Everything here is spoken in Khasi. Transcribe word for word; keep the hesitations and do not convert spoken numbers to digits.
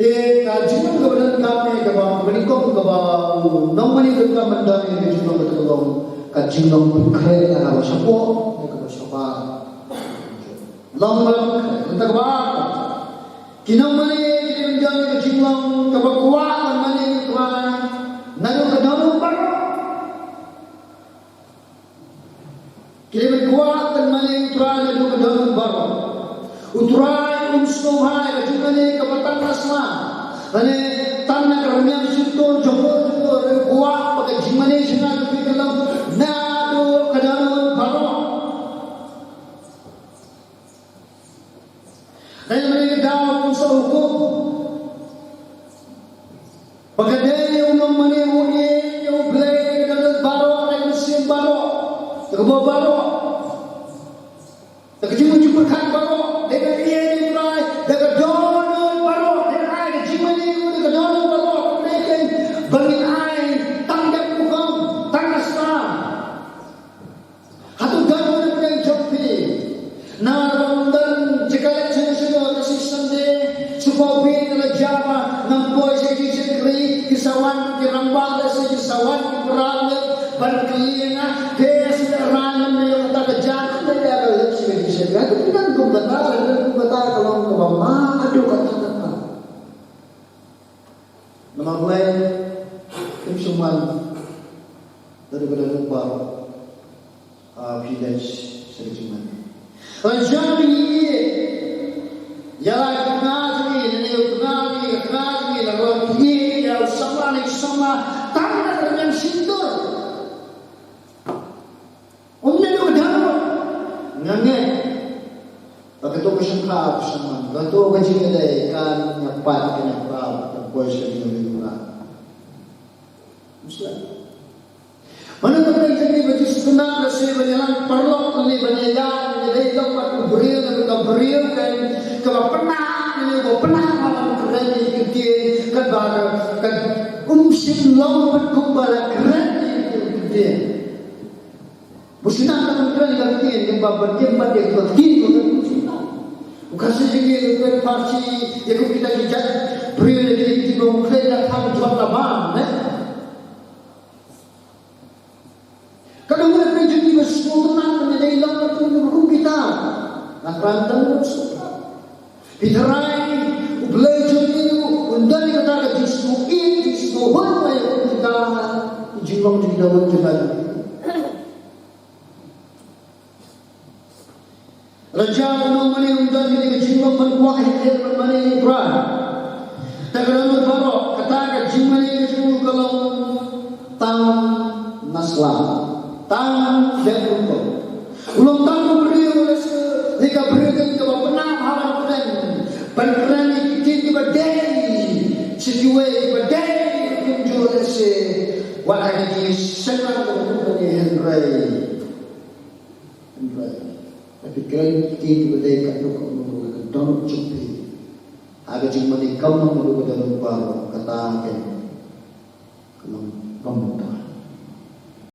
Te ka jinglong kaba donkam ne kaba, kaba nyngkong kaba u nongmane donkam ban don ïa ka jinglong kata ka long ka jinglong pynkhreh ïa kaba shapoh ne kaba shabar. Long ba pynkhreh. Kata kaba ar, ki nongmane ki dei ban don ïa ka jinglong kaba kwah ban mane ïa U Trai naduh ka dohnud baroh. Ki dei ban kwah ban mane ïa U Trai naduh ka dohnud baroh. U Trai um sngewbha ïa ka jingmane kaba tang na sla lane tang na ka rmiang shyntur jong u, u kwah ba ka jingmane jong nga ka long naduh ka dohnud baroh. Hynrei mynta ka daw kum sa hukum ba ka dei ïa u nongmane u ïeit ïa U Blei da ka dohnud baroh, da ka mynsiem baroh, da ka bor baroh, da ka jingmut jingpyrkhat baroh, dei ban ïeit ïa U Trai da ka dohnud baroh, dei ban ai ka jingmane ïa u da ka dohnud baroh. Ka dei kein ba ngin ai tang dep rukom, tang na sla. Hato don na pdeng jong phi? Namar ba ym don jaka leit shano shano, ka shi Sunday, shu poi phi na la jaka, ngam poi sha ki shakri, ki sa wan ki rangbah lehse, ki sa wan ki para leh ban kylli ïa nga, phi sa ïa rai ne ïa kata ka jaka, ne ïa ka leit sha ki shakri. Hato phi don kum kata, don kum kata ka long kaba ma haduh katta katta. Namar balei? Kim shym wan da ka dohnud baroh. Ah, phi leit sha ka jingmane. Lada ngi ïeit ïa la ki kmie jong ngi, ne u kmie jong ngi, ka kmie jong ngi, lada ngi ïeit ïa u samla ne i samla tang na ka rmiang shyntur. Ym naduh ka dohnud. Nga ngeit ba kato ka shongkha, ka shongman, kato ka jingïadei kan ïa pat, kan ïa pra, kan poi sha ka jingïadei pra. Mano ka pyrthei jong ngi ba ju sngewtynnat lehse ban ïalang paralok lane ban ïaïaid, ïadei lok bad u briew, lane ka briew kan kaba pynah, lane ba pynah ba ban kren ïa ki ktien, kaba ka, ka um shym long pat kumba la kren ïa ki ktien. Ba shu nang ban kren ïa ka ktien, ïa ba ban ïeng pat ïa ka ktien, ba kan shu nang. U Khasi jong ngi u kren pharshi ïa kum kita ki jait briew, ïa ki, ki ba u kren da thang jwat la bam, ne? Ka dang kren jong ngi ba sngewtynnat ban ïadei lang bad kum, kum kita. Nga kren tang ba sngewtynnat. Phi tharai U Blei jong ngi un don ïa kata ka jingsngewieit, jingsngewhun ba ïa kum kita, ki jinglong jong kita, jong ngi. Lada u nongmane um don ïa ka jinglong ban kwah heher ban mane ïa U Trai da ka dohnud baroh, kata ka jingmane ka jong u ka long tang na sla, tang dep rukom. U long tang u briew, lehse ka briew kaba pynah ha ban kren, ban kren ïa ki ktien kiba dei sha kiwei, kiba dei kumjuh lehse wat ha ka jingsngewsih kaba kumne, hynrei Hynrei lada phi kren ïa ki ktien kiba dei katno katno, ka dohnud jong phi ha ka jingmane kam naduh ka dohnud baroh, kata ka long kam.